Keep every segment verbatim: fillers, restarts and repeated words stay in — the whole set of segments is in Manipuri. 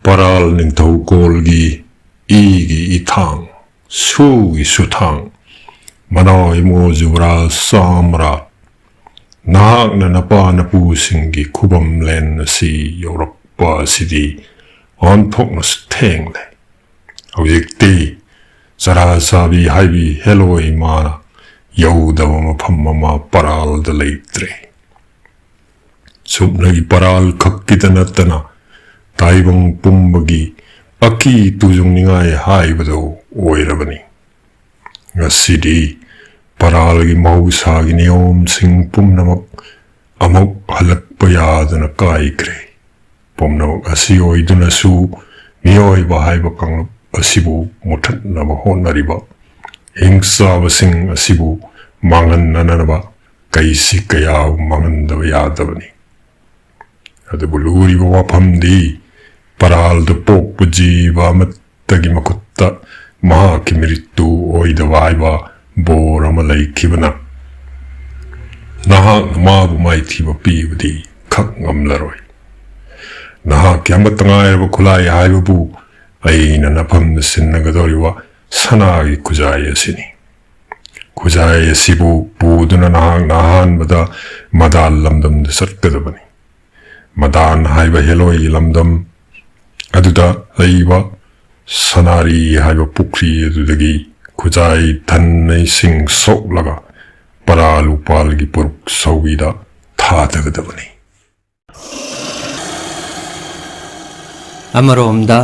ꯄꯔꯥꯜ ꯅꯤꯡꯊꯧꯀꯣꯜꯒꯤ ꯏꯒꯤ ꯏꯊꯥꯡ, ꯁꯨꯒꯤ ꯁꯨꯊꯥꯡ, ꯃꯅꯥꯎ ꯏꯃꯣ ꯖꯨꯕꯔꯥꯖ ꯁꯥꯝꯔꯥꯠ, ꯅꯍꯥꯛꯅ ꯅꯄꯥ ꯅꯄꯨꯁꯤꯡꯒꯤ ꯈꯨꯕꯝꯂꯦꯟ ꯑꯁꯤ ꯌꯧꯔꯛꯄ ꯑꯁꯤꯗꯤ ꯑꯣꯟꯊꯣꯛꯅꯁꯨ ꯊꯦꯡꯂꯦ꯫ ꯍꯧꯖꯤꯛꯇꯤ ꯆꯔꯥ ꯆꯥꯕꯤ ꯍꯥꯏꯕꯤ ꯍꯦꯂꯣꯏ ꯃꯥꯅ ꯌꯧꯗꯕ ꯃꯐꯝ ꯑꯃ ꯄꯔꯥꯜꯗ ꯂꯩꯇ꯭ꯔꯦ꯫ ꯁꯨꯞꯅꯒꯤ ꯄꯔꯥꯜ ꯈꯛꯀꯤꯗ ꯅꯠꯇꯅ ꯇꯥꯏꯕꯪ ꯄꯨꯝꯕꯒꯤ ꯑꯀꯤ ꯇꯨꯖꯨꯡꯅꯤꯡꯉꯥꯏ ꯍꯥꯏꯕꯗꯨ ꯑꯣꯏꯔꯕꯅꯤ꯫ ꯉꯁꯤꯗꯤ ꯄꯔꯥꯜꯒꯤ ꯃꯍꯧꯁꯥꯒꯤ ꯅꯤꯌꯣꯝꯁꯤꯡ ꯄꯨꯝꯅꯃꯛ ꯑꯃꯨꯛ ꯍꯜꯂꯛꯄ ꯌꯥꯗꯅ ꯀꯥꯏꯈ꯭ꯔꯦ꯫ ꯄꯨꯝꯅꯃꯛ ꯑꯁꯤ ꯑꯣꯏꯗꯨꯅꯁꯨ ꯃꯤꯑꯣꯏꯕ ꯍꯥꯏꯕ ꯀꯥꯡꯂꯨꯞ ꯑꯁꯤꯕꯨ ꯃꯨꯊꯠꯅꯕ ꯍꯣꯠꯅꯔꯤꯕ ꯍꯤꯡꯆꯥꯕꯁꯤꯡ ꯑꯁꯤꯕꯨ ꯃꯥꯡꯍꯟꯅꯅꯕ ꯀꯩꯁꯤ ꯀꯌꯥ ꯃꯥꯡꯍꯟꯗꯕ ꯌꯥꯗꯕꯅꯤ꯫ ꯑꯗꯨꯕꯨ ꯂꯨꯔꯤꯕ ꯋꯥꯐꯝꯗꯤ ꯄꯔꯥꯜꯗ ꯄꯣꯛꯄ ꯖꯤꯕ ꯑꯃꯠꯇꯒꯤ ꯃꯈꯨꯠꯇ ꯃꯍꯥꯛꯀꯤ ꯃꯤꯔꯤꯠꯇꯨ ꯑꯣꯏꯗꯕ ꯍꯥꯏꯕ ꯕꯣꯔ ꯑꯃ ꯂꯩꯈꯤꯕꯅ ꯅꯍꯥꯛꯅ ꯃꯥꯕꯨ ꯃꯥꯏꯊꯤꯕ ꯄꯤꯕꯗꯤ ꯈꯛ ꯉꯝꯂꯔꯣꯏ꯫ ꯅꯍꯥꯛꯀꯤ ꯑꯃꯠꯇ ꯉꯥꯏꯔꯕ ꯈꯨꯠꯂꯥꯏ ꯍꯥꯏꯕꯕꯨ ꯑꯩꯅ ꯅꯐꯝꯗ ꯁꯤꯟꯅꯒꯗꯧꯔꯤꯕ ꯁꯅꯥꯒꯤ ꯈꯨꯖꯥꯏ ꯑꯁꯤꯅꯤ꯫ ꯈꯨꯖꯥꯏ ꯑꯁꯤꯕꯨ ꯄꯨꯗꯨꯅ ꯅꯍꯥꯛꯅ ꯑꯍꯥꯟꯕꯗ ꯃꯗꯥꯟ ꯂꯝꯗꯝꯗ ꯆꯠꯀꯗꯕꯅꯤ꯫ ꯃꯗꯥꯟ ꯍꯥꯏꯕ ꯍꯦꯂꯣꯏꯒꯤ ꯂꯝꯗꯝ ꯑꯗꯨꯗ ꯂꯩꯕ ꯁꯅꯥꯔꯤ ꯍꯥꯏꯕ ꯄꯨꯈ꯭ꯔꯤ ꯑꯗꯨꯗꯒꯤ ꯈꯨꯖꯥꯏ ꯊꯟꯅ ꯏꯁꯤꯡ ꯁꯣꯛꯂꯒ ꯄꯔꯥ ꯂꯨꯄꯥꯜꯒꯤ ꯄꯨꯔꯨꯛ ꯁꯧꯕꯤꯗ ꯊꯥꯗꯒꯗꯕꯅꯤ꯫ ꯑꯃꯔꯣꯝꯗ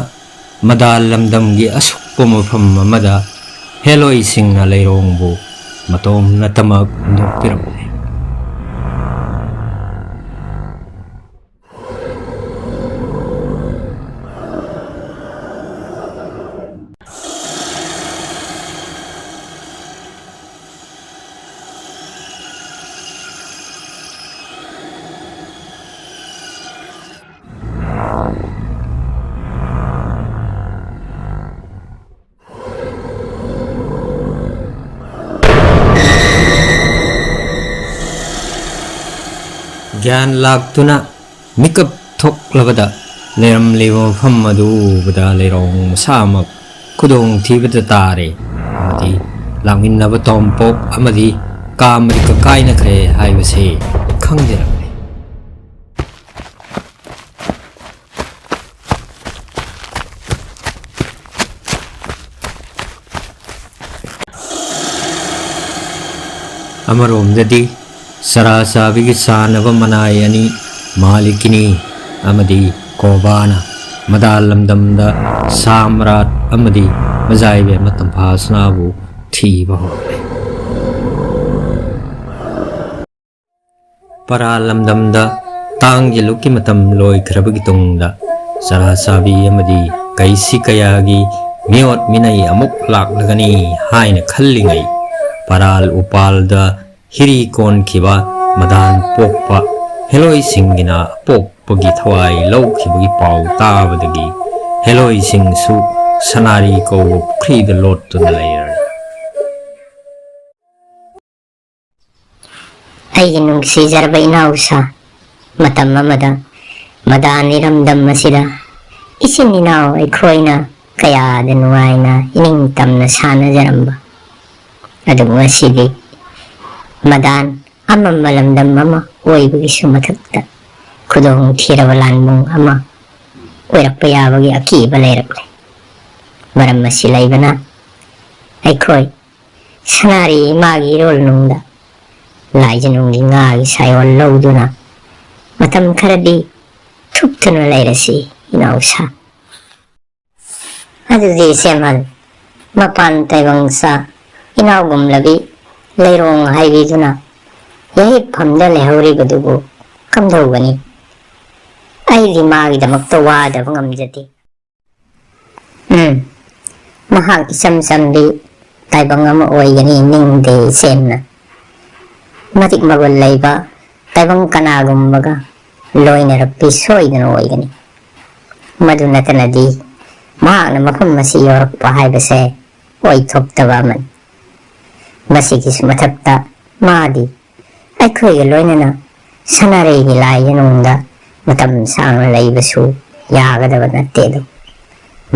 ꯃꯗꯥꯜ ꯂꯝꯗꯝꯒꯤ ꯑꯁꯨꯛꯄ ꯃꯐꯝ ꯑꯃꯗ ꯍꯦꯂꯣꯏꯁꯤꯡꯅ ꯂꯩꯔꯣꯡꯕꯨ ꯃꯇꯣꯝ ꯅꯠꯇꯃꯛ ꯍꯨꯟꯗꯣꯛꯄꯤꯔꯝꯂꯦ꯫ ꯒ꯭ꯌꯥꯟ ꯂꯥꯛꯇꯨꯅ ꯃꯤꯀꯞ ꯊꯣꯛꯂꯕꯗ ꯂꯩꯔꯝꯂꯤꯕ ꯃꯐꯝ ꯑꯗꯨ ꯎꯕꯗ ꯂꯩꯔꯣꯡ ꯃꯁꯥꯃꯛ ꯈꯨꯗꯣꯡꯊꯤꯕꯗ ꯇꯥꯔꯦ ꯑꯃꯗꯤ ꯂꯥꯛꯃꯤꯟꯅꯕ ꯇꯣꯝꯄꯣꯛ ꯑꯃꯗꯤ ꯀꯥ ꯃꯔꯤꯀ ꯀꯥꯏꯅꯈ꯭ꯔꯦ ꯍꯥꯏꯕꯁꯤ ꯈꯪꯖꯔꯝꯃꯤ꯫ ꯑꯃꯔꯣꯝꯗꯗꯤ ꯆꯔꯥ ꯆꯥꯕꯤꯒꯤ ꯆꯥꯅꯕ ꯃꯅꯥꯏ ꯑꯅꯤ ꯃꯥꯂꯤꯀꯤꯅꯤ ꯑꯃꯗꯤ ꯀꯣꯕꯥꯅ ꯃꯗꯥ ꯂꯝꯗꯝꯗ ꯁꯥꯝꯔꯥꯠ ꯑꯃꯗꯤ ꯃꯖꯥꯏꯕꯦꯝꯃ ꯇꯝꯐꯥꯁꯅꯥꯕꯨ ꯊꯤꯕ ꯍꯧꯔꯛꯂꯦ꯫ ꯄꯔꯥ ꯂꯝꯗꯝꯗ ꯇꯥꯡꯒꯤ ꯂꯨꯛꯀꯤ ꯃꯇꯝ ꯂꯣꯏꯈ꯭ꯔꯕꯒꯤ ꯇꯨꯡꯗ ꯆꯔꯥ ꯆꯥꯕꯤ ꯑꯃꯗꯤ ꯀꯩꯁꯤ ꯀꯌꯥꯒꯤ ꯃꯤꯑꯣꯠ ꯃꯤꯅꯩ ꯑꯃꯨꯛ ꯂꯥꯛꯂꯒꯅꯤ ꯍꯥꯏꯅ ꯈꯜꯂꯤꯉꯩ ꯄꯔꯥꯜ ꯎꯄꯥꯜꯗ ꯍꯤꯔꯤ ꯀꯣꯟꯈꯤꯕ ꯃꯗꯥꯟ ꯄꯣꯛꯄ ꯍꯦꯂꯣꯏꯁꯤꯡꯒꯤꯅ ꯑꯄꯣꯛꯄꯒꯤ ꯊꯋꯥꯏ ꯂꯧꯈꯤꯕꯒꯤ ꯄꯥꯎ ꯇꯥꯕꯗꯒꯤ ꯍꯦꯂꯣꯏꯁꯤꯡꯁꯨ ꯁꯅꯥꯔꯤ ꯀꯧꯕ ꯄꯨꯈ꯭ꯔꯤꯗ ꯂꯣꯠꯇꯨꯅ ꯂꯩꯔꯦ꯫ ꯑꯩꯒꯤ ꯅꯨꯡꯁꯤꯖꯔꯕ ꯏꯅꯥꯎꯁꯥ, ꯃꯇꯝ ꯑꯃꯗ ꯃꯗꯥꯟ ꯏꯔꯝꯗꯝ ꯑꯁꯤꯗ ꯏꯆꯤꯟ ꯏꯅꯥꯎ ꯑꯩꯈꯣꯏꯅ ꯀꯌꯥꯗ ꯅꯨꯡꯉꯥꯏꯅ ꯏꯅꯤꯡ ꯇꯝꯅ ꯁꯥꯟꯅꯖꯔꯝꯕ꯫ ꯑꯗꯨꯕꯨ ꯉꯁꯤꯗꯤ ꯃꯗꯥꯟ ꯑꯃꯝꯕ ꯂꯝꯗꯝ ꯑꯃ ꯑꯣꯏꯕꯒꯤꯁꯨ ꯃꯊꯛꯇ ꯈꯨꯗꯣꯡ ꯊꯤꯔꯕ ꯂꯥꯟꯕꯨꯡ ꯑꯃ ꯑꯣꯏꯔꯛꯄ ꯌꯥꯕꯒꯤ ꯑꯀꯤꯕ ꯂꯩꯔꯛꯂꯦ꯫ ꯃꯔꯝ ꯑꯁꯤ ꯂꯩꯕꯅ ꯑꯩꯈꯣꯏ ꯁꯅꯥꯔꯤ ꯏꯃꯥꯒꯤ ꯏꯔꯣꯜ ꯅꯨꯡꯗ ꯂꯥꯏꯖꯅꯨꯡꯒꯤ ꯉꯥꯒꯤ ꯁꯥꯏꯑꯣꯟ ꯂꯧꯗꯨꯅ ꯃꯇꯝ ꯈꯔꯗꯤ ꯊꯨꯞꯇꯨꯅ ꯂꯩꯔꯁꯤ ꯏꯅꯥꯎꯁꯥ꯫ ꯑꯗꯨꯗꯤ ꯏꯆꯦꯃꯜ, ꯃꯄꯥꯟ ꯇꯥꯏꯕꯪ ꯆꯥ ꯏꯅꯥꯎꯒꯨꯝꯂꯕꯤ ꯂꯩꯔꯣꯡ ꯍꯥꯏꯕꯤꯗꯨꯅ ꯌꯥꯍꯤꯞꯐꯝꯗ ꯂꯩꯍꯧꯔꯤꯕꯗꯨꯕꯨ ꯀꯝꯗꯧꯒꯅꯤ? ꯑꯩꯗꯤ ꯃꯥꯒꯤꯗꯃꯛꯇ ꯋꯥꯗꯕ ꯉꯝꯖꯗꯦ꯫ ꯎꯝ, ꯃꯍꯥꯛ ꯏꯆꯝ ꯆꯝꯕꯤ ꯇꯥꯏꯕꯪ ꯑꯃ ꯑꯣꯏꯒꯅꯤ ꯅꯤꯡꯗꯦ ꯏꯆꯦꯝꯅ꯫ ꯃꯇꯤꯛ ꯃꯒꯨꯟ ꯂꯩꯕ ꯇꯥꯏꯕꯪ ꯀꯅꯥꯒꯨꯝꯕꯒ ꯂꯣꯏꯅꯔꯛꯄꯤ ꯁꯣꯏꯗꯅ ꯑꯣꯏꯒꯅꯤ꯫ ꯃꯗꯨ ꯅꯠꯇꯅꯗꯤ ꯃꯍꯥꯛꯅ ꯃꯐꯝ ꯑꯁꯤ ꯌꯧꯔꯛꯄ ꯍꯥꯏꯕꯁꯦ ꯑꯣꯏꯊꯣꯛꯇꯕ ꯑꯃꯅꯤ꯫ ꯃꯁꯤꯒꯤꯁꯨ ꯃꯊꯛꯇ ꯃꯥꯗꯤ ꯑꯩꯈꯣꯏꯒ ꯂꯣꯏꯅꯅ ꯁꯅꯥꯔꯩꯒꯤ ꯂꯥꯏ ꯌꯦꯅꯨꯡꯗ ꯃꯇꯝ ꯁꯥꯡꯅ ꯂꯩꯕꯁꯨ ꯌꯥꯒꯗꯕ ꯅꯠꯇꯦ꯫ ꯑꯗꯨ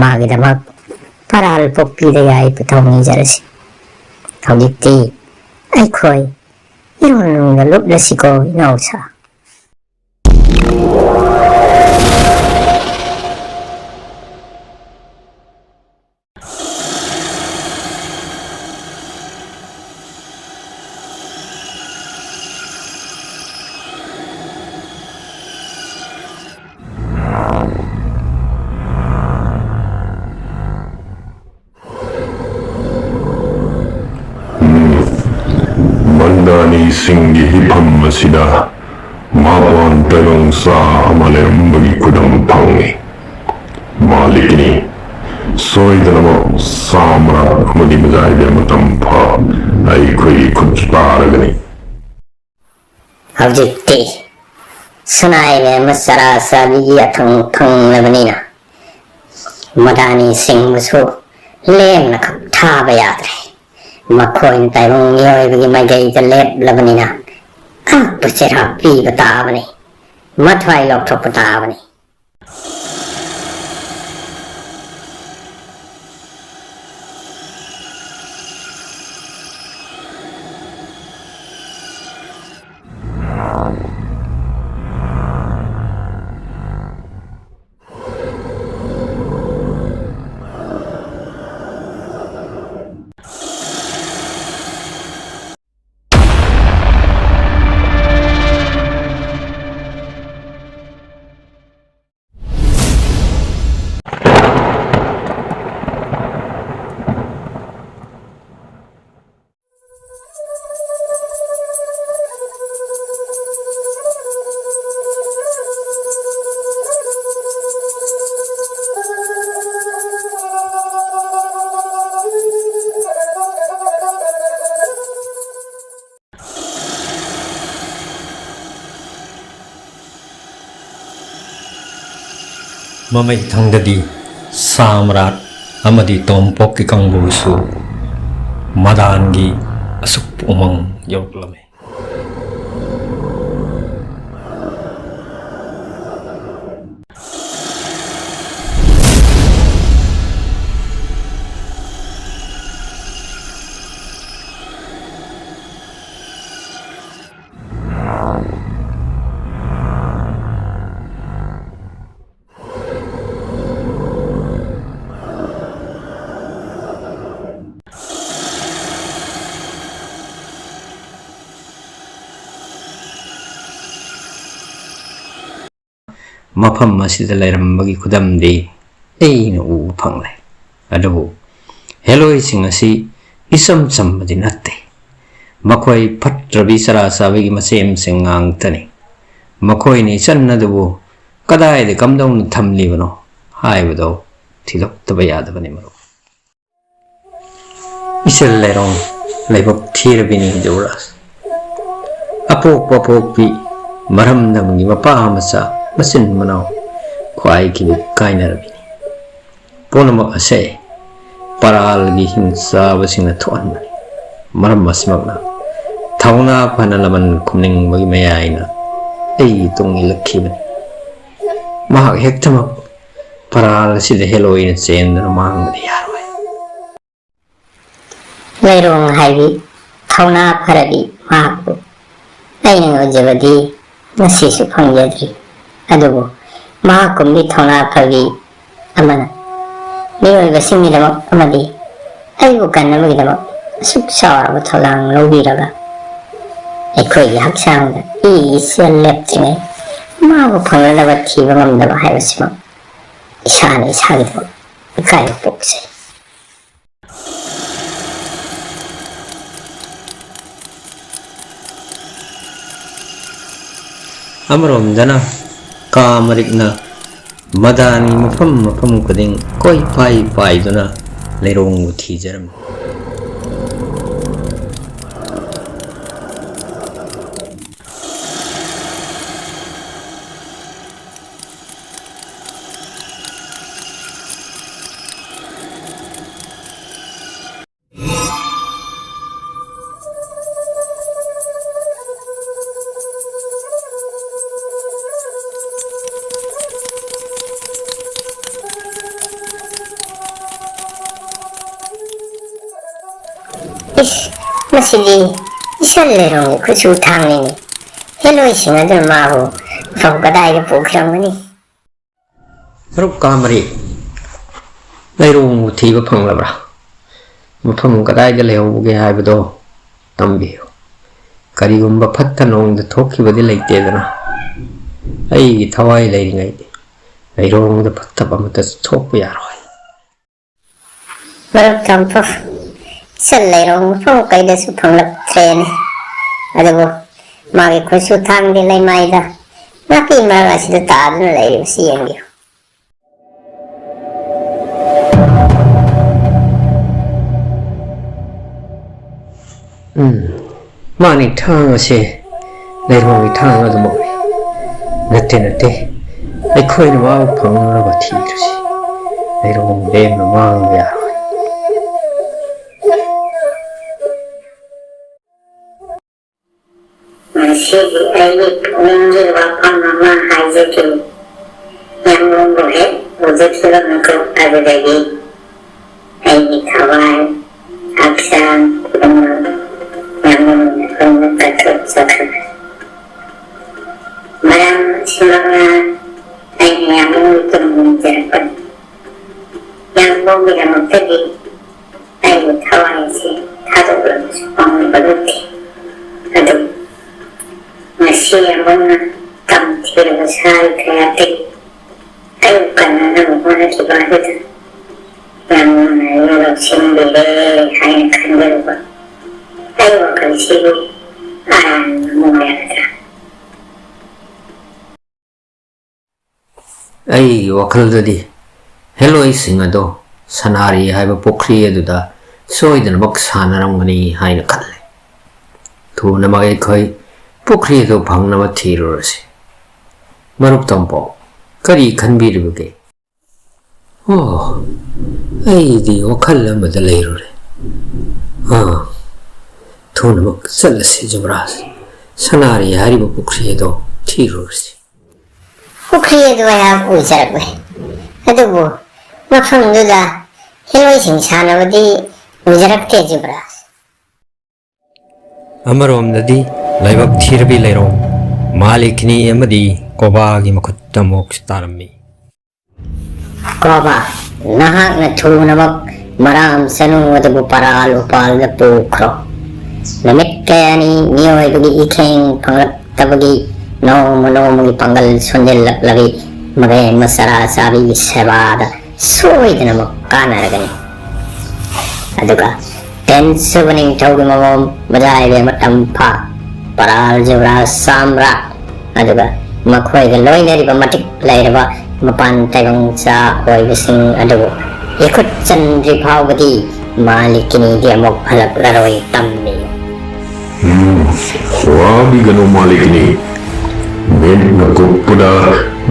ꯃꯥꯒꯤꯗꯃꯛ ꯄꯔꯥꯜ ꯄꯣꯛꯄꯤꯗ ꯌꯥꯏ ꯄꯨꯊꯧꯅꯤꯖꯔꯁꯤ꯫ ꯍꯧꯖꯤꯛꯇꯤ ꯑꯩꯈꯣꯏ ꯏꯔꯣꯟꯅꯨꯡꯗ ꯂꯨꯞꯂꯁꯤꯀꯣ ꯏꯅꯥꯎꯁꯥ꯫ ꯃꯟꯗꯥꯅꯤꯁꯤꯡꯒꯤ ꯍꯤꯐꯝ ꯑꯁꯤꯗ ꯃꯄꯥꯟ ꯇꯥꯏꯕꯪ ꯁꯥ ꯑꯃ ꯂꯩꯔꯝꯕꯒꯤ ꯈꯨꯗꯝ ꯐꯪꯏ꯫ ꯃꯥꯂꯤꯛꯅꯤ, ꯁꯣꯏꯗꯅꯃꯛ ꯁꯥꯃꯔꯥꯠ ꯑꯃꯗꯤ ꯃꯖꯥꯏꯗ ꯃꯇꯝ ꯐꯥ ꯑꯩꯈꯣꯏꯒꯤ ꯈꯨꯠ ꯇꯥꯔꯒꯅꯤ꯫ ꯍꯧꯖꯤꯛꯇꯤ ꯁꯅꯥꯏꯔꯦꯝꯕ ꯆꯔꯥ ꯆꯥꯕꯤꯒꯤ ꯑꯊꯪ ꯐꯪꯂꯕꯅꯤꯅ, ꯃꯗꯥꯅꯤꯁꯤꯡꯕꯨꯁꯨ ꯂꯦꯝꯅ ꯈꯛ ꯊꯥꯕ ꯌꯥꯗ꯭ꯔꯦ꯫ ꯃꯈꯣꯏꯅ ꯇꯥꯏꯕꯪ ꯃꯤꯑꯣꯏꯕꯒꯤ ꯃꯥꯏꯀꯩꯗ ꯂꯦꯞꯂꯕꯅꯤꯅ, ꯑꯉꯛꯄ ꯆꯩꯔꯥꯛ ꯄꯤꯕ ꯇꯥꯕꯅꯤ, ꯃꯊ꯭ꯋꯥꯏ ꯂꯧꯊꯣꯛꯄ ꯇꯥꯕꯅꯤ꯫ ꯃꯃꯩꯊꯪꯗꯗꯤ ꯁꯥꯝꯔꯥꯠ ꯑꯃꯗꯤ ꯇꯣꯝꯄꯣꯛꯀꯤ ꯀꯥꯡꯕꯨꯁꯨ ꯃꯗꯥꯟꯒꯤ ꯑꯁꯨꯛꯄ ꯎꯃꯪ ꯌꯧꯔꯛꯂꯝꯃꯤ꯫ ꯃꯐꯝ ꯑꯁꯤꯗ ꯂꯩꯔꯝꯕꯒꯤ ꯈꯨꯗꯝꯗꯤ ꯑꯩꯅ ꯎꯕ ꯐꯪꯂꯦ꯫ ꯑꯗꯨꯕꯨ ꯍꯦꯂꯣꯏꯁꯤꯡ ꯑꯁꯤ ꯏꯆꯝ ꯆꯝꯕꯗꯤ ꯅꯠꯇꯦ꯫ ꯃꯈꯣꯏ ꯐꯠꯇ꯭ꯔꯕꯤ ꯆꯔꯥ ꯆꯥꯕꯒꯤ ꯃꯆꯦꯝꯁꯤꯡ ꯉꯥꯛꯇꯅꯤ꯫ ꯃꯈꯣꯏꯅ ꯏꯆꯟ ꯑꯗꯨꯕꯨ ꯀꯗꯥꯏꯗ ꯀꯝꯗꯧꯅ ꯊꯝꯂꯤꯕꯅꯣ ꯍꯥꯏꯕꯗꯣ ꯊꯤꯗꯣꯛꯇꯕ ꯌꯥꯗꯕꯅꯤ, ꯃꯔꯨꯞ꯫ ꯏꯆꯜ ꯂꯩꯔꯣꯡ ꯂꯥꯏꯕꯛ ꯊꯤꯔꯕꯤꯅꯤ ꯌꯨꯕꯔꯥꯖ꯫ ꯑꯄꯣꯛꯄ ꯄꯣꯛꯄꯤ ꯃꯔꯝꯗꯝꯒꯤ ꯃꯄꯥ ꯃꯆꯥ ꯃꯆꯤꯟ ꯃꯅꯥꯎ ꯈ꯭ꯋꯥꯏꯒꯤ ꯀꯥꯏꯅꯔꯕꯤꯅꯤ꯫ ꯄꯨꯝꯅꯃꯛ ꯑꯁꯦ ꯄꯔꯥꯜꯒꯤ ꯍꯤꯡꯆꯥꯕꯁꯤꯡꯅ ꯊꯣꯛꯍꯟꯕꯅꯤ꯫ ꯃꯔꯝ ꯑꯁꯤꯃꯛꯅ ꯊꯧꯅꯥ ꯐꯅ ꯂꯃꯟ ꯈꯨꯝꯅꯤꯡꯕꯒꯤ ꯃꯌꯥꯏꯅ ꯑꯩꯒꯤ ꯇꯨꯡ ꯏꯜꯂꯛꯈꯤꯕꯅꯤ꯫ ꯃꯍꯥꯛ ꯍꯦꯛꯇꯃꯛ ꯄꯔꯥꯜ ꯑꯁꯤꯗ ꯍꯦꯂꯣꯏꯅ ꯆꯦꯟꯗꯨꯅ ꯃꯥꯡꯕꯗꯤ ꯌꯥꯔꯣꯏ꯫ ꯂꯩꯔꯣꯡ ꯍꯥꯏꯕꯤ ꯊꯧꯅꯥ ꯐꯔꯕꯤ ꯃꯍꯥꯛꯄꯨ ꯑꯩꯅ ꯎꯖꯕꯗꯤ ꯉꯁꯤꯁꯨ ꯐꯪꯖꯗ꯭ꯔꯤ꯫ ꯑꯗꯨꯕꯨ ꯃꯍꯥꯛꯀꯨꯝꯕꯤ ꯊꯧꯅꯥ ꯐꯕꯤ ꯑꯃꯅ ꯃꯤꯑꯣꯏꯕꯁꯤꯡꯒꯤꯗꯃꯛ ꯑꯃꯗꯤ ꯑꯩꯕꯨ ꯀꯟꯅꯕꯒꯤꯗꯃꯛ ꯑꯁꯨꯛ ꯆꯥꯎꯔꯕ ꯊꯧꯗꯥꯡ ꯂꯧꯕꯤꯔꯒ ꯑꯩꯈꯣꯏꯒꯤ ꯍꯛꯆꯥꯡꯗ ꯏ ꯏꯆꯦꯜ ꯂꯦꯞꯇ꯭ꯔꯤꯉꯩ ꯃꯥꯕꯨ ꯐꯪꯅꯅꯕ ꯊꯤꯕ ꯉꯝꯗꯕ ꯍꯥꯏꯕꯁꯤꯃꯛ ꯏꯁꯥꯅ ꯏꯁꯥꯒꯤꯗꯃꯛ ꯏꯀꯥꯏꯕ ꯄꯣꯛꯆꯩ꯫ ꯑꯃꯔꯣꯝꯗꯅ ꯀꯥ ꯃꯔꯤꯛꯅ ꯃꯗꯥꯟꯒꯤ ꯃꯐꯝ ꯃꯐꯝ ꯈꯨꯗꯤꯡ ꯀꯣꯏ ꯄꯥꯏ ꯄꯥꯏꯗꯨꯅ ꯂꯩꯔꯣꯡꯕꯨ ꯊꯤꯖꯔꯝꯃꯤ꯫ ꯏꯁ, ꯃꯁꯤꯗꯤ ꯏꯆꯜ ꯂꯩꯔꯣꯡꯒꯤ ꯈꯨꯠꯁꯨ ꯊꯥꯡꯅꯤꯅꯦ꯫ ꯍꯦꯂꯣꯏꯁꯤꯡ ꯑꯗꯨꯅ ꯃꯥꯕꯨ ꯃꯐꯝ ꯀꯗꯥꯏꯗ ꯄꯨꯈ꯭ꯔꯝꯒꯅꯤ? ꯃꯔꯨꯞ ꯀꯥꯃꯔꯤ, ꯂꯩꯔꯣꯡꯕꯨ ꯊꯤꯕ ꯐꯪꯂꯕ꯭ꯔꯥ? ꯃꯐꯝ ꯀꯗꯥꯏꯗ ꯂꯩꯍꯧꯕꯒꯦ ꯍꯥꯏꯕꯗꯣ ꯇꯝꯕꯤꯌꯨ꯫ ꯀꯔꯤꯒꯨꯝꯕ ꯐꯠꯇ ꯅꯣꯡꯗ ꯊꯣꯛꯈꯤꯕꯗꯤ ꯂꯩꯇꯦꯗꯅ? ꯑꯩꯒꯤ ꯊꯋꯥꯏ ꯂꯩꯔꯤꯉꯩꯗꯤ ꯂꯩꯔꯣꯡꯗ ꯐꯠꯇꯕ ꯑꯃꯠꯇ ꯊꯣꯛꯄ ꯌꯥꯔꯣꯏ꯫ ꯃꯔꯨꯞ ꯇꯣꯝꯐꯨ, ꯏꯆꯜ ꯂꯩꯔꯣꯡ ꯃꯐꯝ ꯀꯩꯗꯁꯨ ꯐꯪꯂꯛꯇ꯭ꯔꯦꯅꯦ꯫ ꯑꯗꯨꯕꯨ ꯃꯥꯒꯤ ꯈꯨꯠꯁꯨ ꯊꯥꯡꯗꯤ ꯂꯩꯃꯥꯏꯗ ꯅꯥꯄꯤ ꯃꯔꯛ ꯑꯁꯤꯗ ꯇꯥꯗꯨꯅ ꯂꯩꯔꯤꯕꯁꯤ ꯌꯦꯡꯕꯤꯌꯨ꯫ ꯎꯝ, ꯃꯥꯅꯤ, ꯊꯥꯡ ꯑꯁꯦ ꯂꯩꯔꯣꯡꯒꯤ ꯊꯥꯡ ꯑꯗꯨꯃꯛꯅꯤ꯫ ꯅꯠꯇꯦ, ꯅꯠꯇꯦ, ꯑꯩꯈꯣꯏꯅ ꯃꯥꯕꯨ ꯐꯪꯅꯅꯕ ꯊꯤꯗ꯭ꯔꯁꯤ꯫ ꯂꯩꯔꯣꯡ ꯂꯦꯝꯅ ꯃꯥꯡꯕ ꯌꯥꯔꯣꯏ꯫ ꯉꯁꯤꯗꯤ ꯑꯩꯒꯤ ꯄꯨꯛꯅꯤꯡꯒꯤ ꯋꯥꯐꯝ ꯑꯃ ꯍꯥꯏꯖꯒꯦ꯫ ꯌꯥꯝꯕꯨꯡꯕꯨ ꯍꯦꯛ ꯎꯖꯈꯤꯕ ꯃꯤꯀꯨꯞ ꯑꯗꯨꯗꯒꯤ ꯑꯩꯒꯤ ꯊꯋꯥꯏ, ꯍꯛꯆꯥꯡ ꯄꯨꯝꯅꯃꯛ ꯌꯥꯝꯕꯨꯡꯅ ꯂꯣꯏꯅ ꯀꯠꯊꯣꯛꯆꯈ꯭ꯔꯦ꯫ ꯃꯔꯝ ꯑꯁꯤꯃꯛꯅ ꯑꯩꯅ ꯌꯥꯝꯕꯨꯡꯒꯤ ꯇꯨꯡ ꯏꯟꯖꯔꯛꯄꯅꯤ꯫ ꯌꯥꯝꯕꯨꯡꯒꯤꯗꯃꯛꯇꯗꯤ ꯑꯩꯒꯤ ꯊꯋꯥꯏꯁꯤ ꯊꯥꯗꯣꯛꯂꯕꯁꯨ ꯄꯥꯝꯃꯨꯕ ꯅꯠꯇꯦ꯫ ꯑꯗꯨꯕꯨ ꯉꯁꯤ ꯌꯥꯝꯕꯨꯡꯅ ꯇꯝꯊꯤꯔꯕ ꯁꯥꯔꯤ ꯀꯌꯥꯗꯒꯤ ꯑꯩꯕꯨ ꯀꯟꯅꯅꯕ ꯍꯣꯠꯅꯈꯤꯕ ꯑꯗꯨꯗ ꯌꯥꯝꯕꯨꯡꯅ ꯑꯩꯕꯨ ꯂꯧꯁꯤꯟꯕꯤꯔꯦ ꯍꯥꯏꯅ ꯈꯟꯖꯔꯨꯕ ꯑꯩ ꯋꯥꯈꯜꯁꯤꯕꯨ ꯑꯔꯥꯟꯕ ꯑꯃ ꯑꯣꯏꯔꯒꯗ꯭ꯔꯥ? ꯑꯩꯒꯤ ꯋꯥꯈꯜꯗꯗꯤ ꯍꯦꯂꯣꯏꯁꯤꯡ ꯑꯗꯣ ꯁꯅꯥꯔꯤ ꯍꯥꯏꯕ ꯄꯨꯈ꯭ꯔꯤ ꯑꯗꯨꯗ ꯁꯣꯏꯗꯅꯃꯛ ꯁꯥꯟꯅꯔꯝꯒꯅꯤ ꯍꯥꯏꯅ ꯈꯜꯂꯦ꯫ ꯊꯨꯅꯃꯛ ꯑꯩꯈꯣꯏ ꯄꯨꯈ꯭ꯔꯤ ꯑꯗꯨ ꯐꯪꯅꯕ ꯊꯤꯔꯨꯔꯁꯤ꯫ ꯃꯔꯨꯞ ꯇꯣꯝꯄꯣꯛ, ꯀꯔꯤ ꯈꯟꯕꯤꯔꯤꯕꯒꯦ? ꯑꯣ, ꯑꯩꯗꯤ ꯋꯥꯈꯜ ꯑꯃꯗ ꯂꯩꯔꯨꯔꯦ꯫ ꯑꯥ, ꯊꯨꯅꯃꯛ ꯆꯠꯂꯁꯤ ꯖꯨꯕꯔꯥꯖ꯫ ꯁꯅꯥꯔꯤ ꯍꯥꯏꯔꯤꯕ ꯄꯨꯈ꯭ꯔꯤ ꯑꯗꯣ ꯊꯤꯔꯨꯔꯁꯤ꯫ ꯄꯨꯈ꯭ꯔꯤ ꯑꯗꯨ ꯑꯩꯍꯥꯛ ꯎꯖꯔꯛꯂꯦ, ꯑꯗꯨꯕꯨ ꯃꯐꯝꯗꯨꯗ ꯍꯦꯂꯣꯏꯁꯤꯡ ꯁꯥꯟꯅꯕꯗꯤ ꯎꯖꯔꯛꯇꯦ ꯖꯨꯕꯔꯥꯖ꯫ ꯑꯃꯔꯣꯝꯗꯗꯤ ꯂꯥꯏꯕꯛ ꯊꯤꯔꯕꯤ ꯂꯩꯔꯣꯡ ꯃꯥꯂꯤꯀꯤꯅꯤ ꯑꯃꯗꯤ ꯀꯣꯕꯥꯒꯤ ꯃꯈꯨꯠꯇ ꯑꯃꯨꯛ ꯇꯥꯔꯝꯃꯤ꯫ ꯀꯣꯕꯥ, ꯅꯍꯥꯛꯅ ꯊꯨꯅꯃꯛ ꯃꯔꯥꯝ ꯆꯅꯨ ꯑꯗꯨꯕꯨ ꯄꯔꯥꯜ ꯎꯄꯥꯜꯗ ꯄꯨꯈ꯭ꯔꯣ꯫ ꯅꯨꯃꯤꯠ ꯀꯌꯥꯅꯤ ꯃꯤꯑꯣꯏꯕꯒꯤ ꯏꯈꯦꯡ ꯐꯪꯂꯛꯇꯕꯒꯤ ꯅꯣꯡꯃ ꯅꯣꯡꯃꯒꯤ ꯄꯥꯡꯒꯜ ꯁꯣꯟꯖꯤꯜꯂꯛꯂꯕꯤ ꯃꯕꯦꯝꯃ ꯆꯔꯥ ꯆꯥꯕꯤꯒꯤ ꯁꯦꯕꯥꯗ ꯁꯣꯏꯗꯅꯃꯛ ꯀꯥꯟꯅꯔꯒꯅꯤ꯫ ꯑꯗꯨꯒ ꯇꯦꯟ ꯁꯨꯕ ꯅꯤꯡꯊꯧꯒꯤ ꯃꯃꯣꯝ ꯃꯖꯥꯏꯕꯦꯝꯃ ꯇꯝꯐꯥ, ꯄꯔꯥꯜ ꯖꯨꯕꯔꯥꯖ ꯁꯥꯝꯔꯥꯠ, ꯑꯗꯨꯒ ꯃꯈꯣꯏꯒ ꯂꯣꯏꯅꯔꯤꯕ ꯃꯇꯤꯛ ꯂꯩꯔꯕ ꯃꯄꯥꯟ ꯇꯥꯏꯕꯪ ꯆꯥ ꯑꯣꯏꯕꯁꯤꯡ ꯑꯗꯨꯕꯨ ꯏꯈꯨꯠ ꯆꯟꯗ꯭ꯔꯤ ꯐꯥꯎꯕꯗꯤ ꯃꯥꯂꯤꯀꯤꯅꯤꯗꯤ ꯑꯃꯨꯛ ꯍꯜꯂꯛꯂꯔꯣꯏ ꯇꯝꯃꯤ꯫ ꯎꯝ, ꯋꯥꯕꯤꯒꯅꯨ ꯃꯥꯂꯤꯀꯤꯅꯤ꯫ ꯃꯤꯠꯅ ꯀꯨꯞꯄꯗ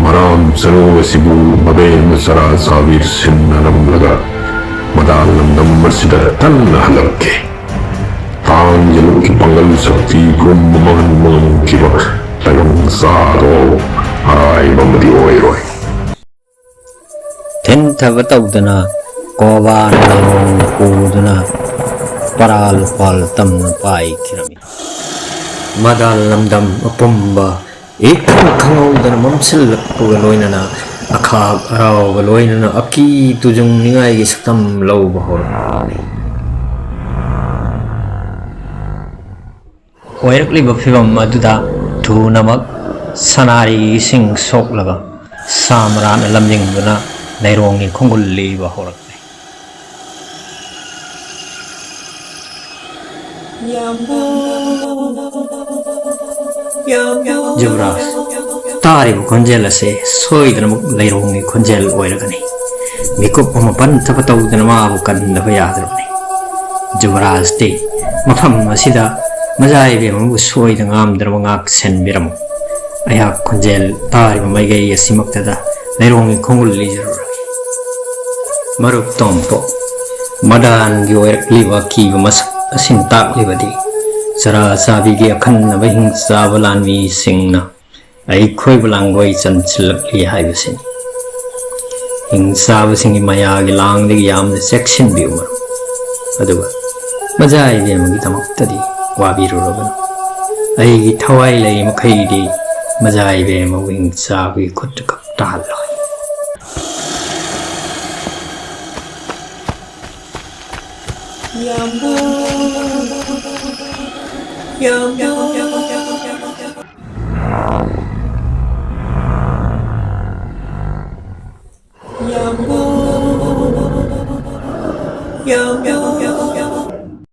ꯃꯔꯥꯝ ꯆꯅꯨ ꯑꯁꯤꯕꯨ ꯃꯕꯦꯝꯃ ꯆꯔꯥ ꯆꯥꯕꯤ ꯁꯤꯟꯅꯔꯝꯂꯒ ꯃꯗꯥ ꯂꯝꯗꯝ ꯑꯁꯤꯗ ꯇꯟꯅ ꯍꯜꯂꯛꯀꯦ꯫ ꯇꯥꯡꯖꯂꯨꯛꯀꯤ ꯄꯥꯡꯒꯜ ꯁꯛꯇꯤ ꯄꯨꯝꯕ ꯃꯥꯡꯍꯟꯕ ꯉꯝꯈꯤꯕ ꯇꯥꯏꯕꯪ ꯆꯥꯗꯣ ꯑꯔꯥꯏꯕ ꯑꯃꯗꯤ ꯑꯣꯏꯔꯣꯏ꯫ ꯊꯤꯟꯊꯕ ꯇꯧꯗꯅ ꯀꯣꯕꯥꯟ ꯂꯥꯏꯑꯣꯡ ꯄꯨꯗꯨꯅ ꯄꯔꯥ ꯂꯨꯄꯥꯜ ꯇꯝꯅ ꯄꯥꯏꯈꯤꯔꯝꯃꯤ꯫ ꯃꯗꯥ ꯂꯝꯗꯝ ꯑꯄꯨꯝꯕ ꯏꯈꯪ ꯈꯪꯍꯧꯗꯅ ꯃꯝꯁꯤꯜꯂꯛꯄꯒ ꯂꯣꯏꯅꯅ ꯑꯈꯥꯛ ꯑꯔꯥꯎꯒ ꯂꯣꯏꯅꯅ ꯑꯀꯤ ꯇꯨꯖꯨꯡꯅꯤꯡꯉꯥꯏꯒꯤ ꯁꯛꯇꯝ ꯂꯧꯕ ꯍꯧꯔꯛꯏ꯫ ꯑꯣꯏꯔꯛꯂꯤꯕ ꯐꯤꯚꯝ ꯑꯗꯨꯗ ꯊꯨꯅꯃꯛ ꯁꯅꯥꯔꯤꯒꯤ ꯏꯁꯤꯡ ꯁꯣꯛꯂꯒ ꯁꯥ ꯃꯔꯥꯠꯅ ꯂꯝꯖꯤꯡꯗꯨꯅ ꯂꯩꯔꯣꯡꯒꯤ ꯈꯣꯡꯒꯨꯜ ꯂꯤꯕ ꯍꯧꯔꯛꯂꯦ꯫ ꯖꯨꯕꯔꯥꯖ, ꯇꯥꯔꯤꯕ ꯈꯣꯟꯖꯦꯜ ꯑꯁꯤ ꯁꯣꯏꯗꯅꯃꯛ ꯂꯩꯔꯣꯡꯒꯤ ꯈꯣꯟꯖꯦꯜ ꯑꯣꯏꯔꯒꯅꯤ꯫ ꯃꯤꯀꯨꯞ ꯑꯃ ꯄꯟꯊꯕ ꯇꯧꯗꯅ ꯃꯥꯕꯨ ꯀꯟꯗꯕ ꯌꯥꯗ꯭ꯔꯕꯅꯤ꯫ ꯖꯨꯕꯔꯥꯖꯇꯤ ꯃꯐꯝ ꯑꯁꯤꯗ ꯃꯖꯥ ꯏꯕꯦꯝꯃꯕꯨ ꯁꯣꯏꯗ ꯉꯥꯝꯗꯅꯕ ꯉꯥꯛ ꯁꯦꯟꯕꯤꯔꯝꯃꯨ꯫ ꯑꯩꯍꯥꯛ ꯈꯣꯟꯖꯦꯜ ꯇꯥꯔꯤꯕ ꯃꯥꯏꯀꯩ ꯑꯁꯤꯃꯛꯇꯗ ꯂꯩꯔꯣꯡꯒꯤ ꯈꯣꯡꯒꯨꯜ ꯂꯤꯖꯔꯨꯔꯒꯦ꯫ ꯃꯔꯨꯞ ꯇꯣꯝꯄꯣꯛ, ꯃꯗꯥꯟꯒꯤ ꯑꯣꯏꯔꯛꯂꯤꯕ ꯑꯀꯤꯕ ꯃꯁꯛ ꯑꯁꯤꯅ ꯇꯥꯛꯂꯤꯕꯗꯤ ꯆꯔꯥ ꯆꯥꯕꯤꯒꯤ ꯑꯈꯟꯅꯕ ꯍꯤꯡꯆꯥꯕ ꯂꯥꯟꯃꯤꯁꯤꯡꯅ ꯑꯩꯈꯣꯏꯕꯨ ꯂꯥꯡꯒꯣꯏ ꯆꯟꯁꯤꯜꯂꯛꯂꯤ ꯍꯥꯏꯕꯁꯤꯅꯤ꯫ ꯍꯤꯡꯆꯥꯕꯁꯤꯡꯒꯤ ꯃꯌꯥꯒꯤ ꯂꯥꯡꯗꯒꯤ ꯌꯥꯝꯅ ꯆꯦꯛꯁꯤꯟꯕꯤꯌꯨ ꯃꯔꯨꯞ꯫ ꯑꯗꯨꯒ ꯃꯖꯥ ꯏꯕꯦꯝꯃꯒꯤꯗꯃꯛꯇꯗꯤ ꯋꯥꯕꯤꯔꯨꯔꯕꯅꯨ꯫ ꯑꯩꯒꯤ ꯊꯋꯥꯏ ꯂꯩꯔꯤ ꯃꯈꯩꯗꯤ ꯃꯖꯥ ꯏꯕꯦꯝꯃꯕꯨ ꯍꯤꯡꯆꯥꯕꯒꯤ ꯈꯨꯠꯇ ꯈꯛ ꯇꯥꯍꯜꯂꯣꯏ꯫